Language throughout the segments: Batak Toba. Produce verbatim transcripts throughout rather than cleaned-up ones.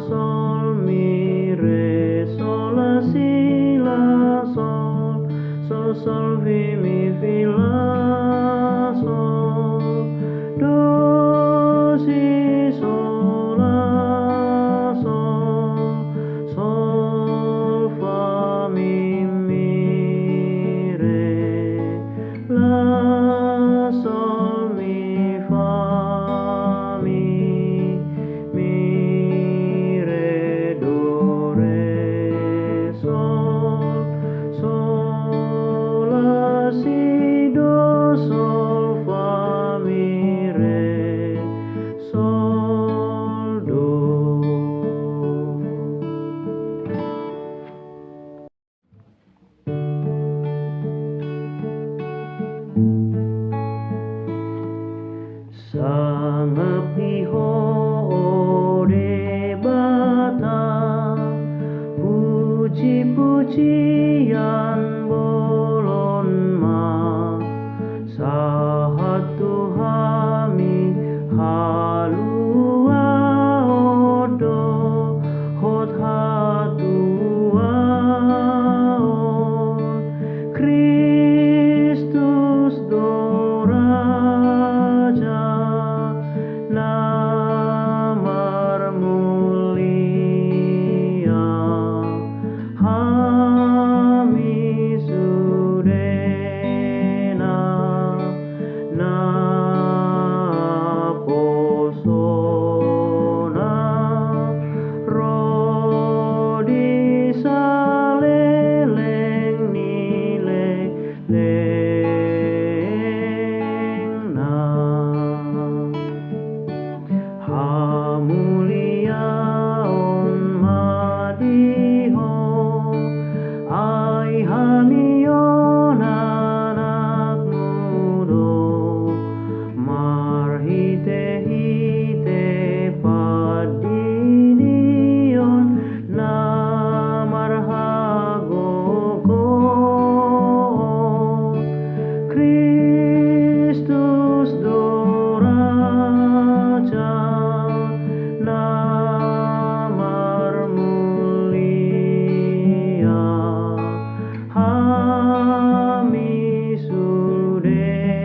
Sol, mi, re, sol, la, si, la, sol. Sol, sol, fi, mi, fi, la, sol. Do, si, sol, la, sol. Sol, fa, mi, mi, re. La, sol, mi, fa, mi, mi, re, do, re, sol. Sol, la, si, do, sol, fa, mi, re, sol, do. Sangap di Ho, o Debata, puji-pujian bolon ma. Sahat tu hami haluaon dohot hatuaon, Kristus do Raja na marmulia. Hami sudena na poso na ro di saleleng ni lelengna. Hamuliaon ma di Ho, ai hami on anakmu do, marhite-hite pandidion na marhagogoon. Kristus do Raja na marmulia. Hami sudena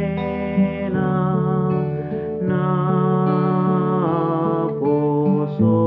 na poso